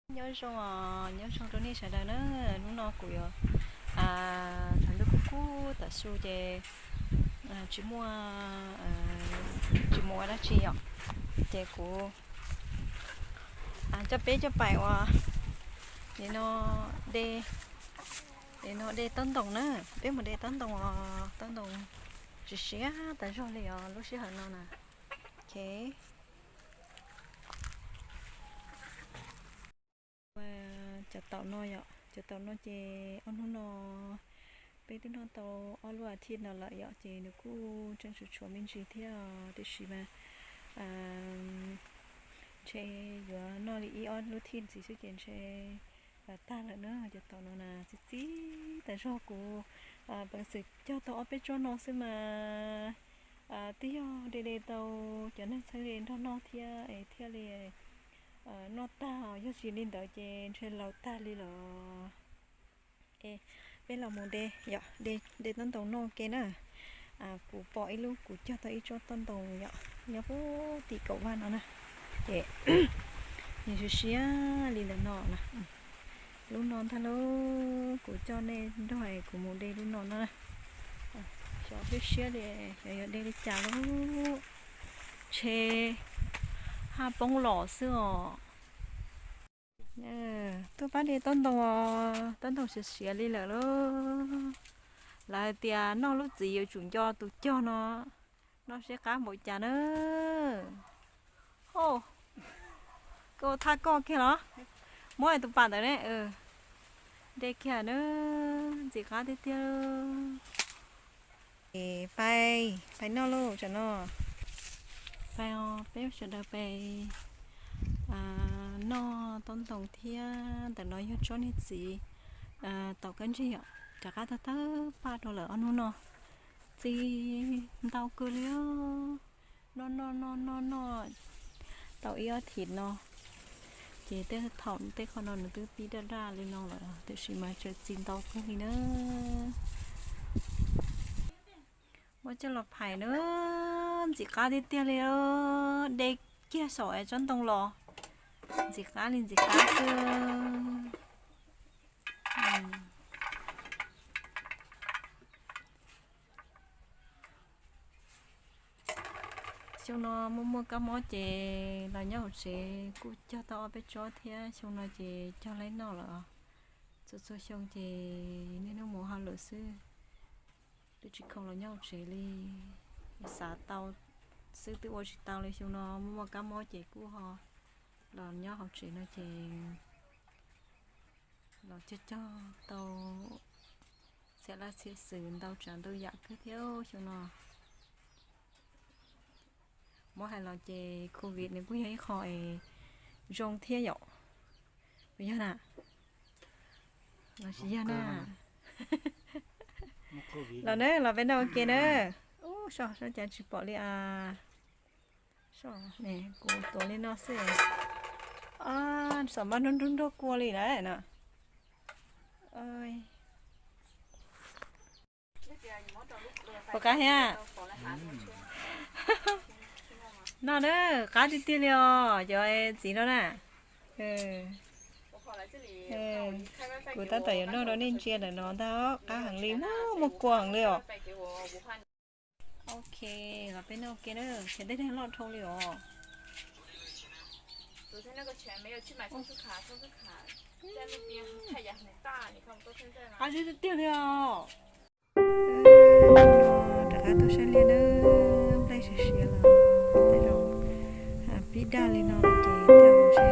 Nyob zoo, nyob zoo rau nej sawv daws na. Hnub no kuv yuav, thaum ntuj kub kub tam su ces tsis muaj, tsis mus ua dab tsi yom, ces kuv coj peb coj pais ua, no, de, no de taub ntoos na. Peb mus de taub ntoos os, taub ntoos siav siav tas zog li os lub sij hawm no na. Ok. Cov taum no yom, cov taum no ces ob hnub no peb twb noj tau ob lub as thiv no lawm yom, ces nws kuj tseem tshuav tshuav me ntsis thiab, tiam sis mas ntshe yuav noj li ib ob lub thiv ntxiv xwb ces ntshe tag lawm na. Cov taum no na txi txiv tas zog, kuv peev xwm cog tau ob peb tsob no xwb mas twb yog de de tau cov neeg txheeb ze nrog noj thiab es thiaj li noj tag, yog tsis li ntawd ces ntshe laus tag li lawm. Es peb los mus de, de taub ntoos noj ke na. Kuv pom ib lub, kuv cog tau ib tsob taub ntoos yom, nyob puag tim kaum vaj no na, ces nws siav siav li ntawm no na. Lub no ntag lauj, kuv coj nej nrog kuv mus de lub no na. Xyov siab siab li, xyov yuav de li cas lauj. Ntshe haj poob los xwb os. Tuaj pab de taub ntoos os, taub ntoos siav siav li lawm lauj. Lawv hais tias noj lub txiv yuav tsum nco tus cog no, noj seb qab npaum cas na. Hos, koj thaj koj kiag los? Muab tus pam ntawd ne. De kiag na, ntxim qab tiag tiag. Es pais, pais noj lauj, tsam no pais os, peb sawv daws pais noj taub ntoos thiab. Ntawm no yog tsob niag txiv taum kab ntsig yom, rov qab tawg tawg paj rau lawm ob hnub no. Txi ntau kawg li os. Noj noj noj noj noj tau ib ob thiv no, ces tej thaum tej qho no nws twb pib daj daj li no lawm tiam sis mas tseem txi ntau kawg li na. Muab coj los phais na, ntxim qab tiag tiag li. De kiag saum es tsob ntoo los, ntxim qab li ntxim qab xwb. Xyoo no muaj muaj kab mob ces los nyob hauv tsev kuj cog tau ob peb tsob thiab, xyoo no ces cog laib noj lawm. Txhua txhua xyoo ces niaj hnub mus hauj lwm xwb, twb tsis khoom los nyob hauv tsev li. Xav tau xwb twb ua tsis tau li, xyoo no muaj muaj kab mob ces kuj ho los nyob hauv tsev no ces los cog cog tau txhiab laj txhiab xwm ntau tsav ntau yam kawg thiab xyoo no. Muab hais los ces covid nws kuj yog ib qho es zoo thiab yom. Puas yog na? Los tsis yog na. Los na, los peb noj ua ke na. Ub, soj soj cas tsis pom li as. Soj ne, kuv tuav li no xwb. Xav mas nrog nrog nrog kua li na no. Puas qab thiab? Noj na, qab tiag tiag li os cov txiv no na. Kuv tab tom yuav noj rau nej ntsia ntawm no ntag, qab heev li, muaj muaj kua heev li os. Ok, los peb noj ua ke na, ces tej neeg loj dhau li os. Qab tiag tiag li os. Rov qab tuaj saib liaj na, nplej siav siav los tej zaum pib daj li no ces tej zaum ntshe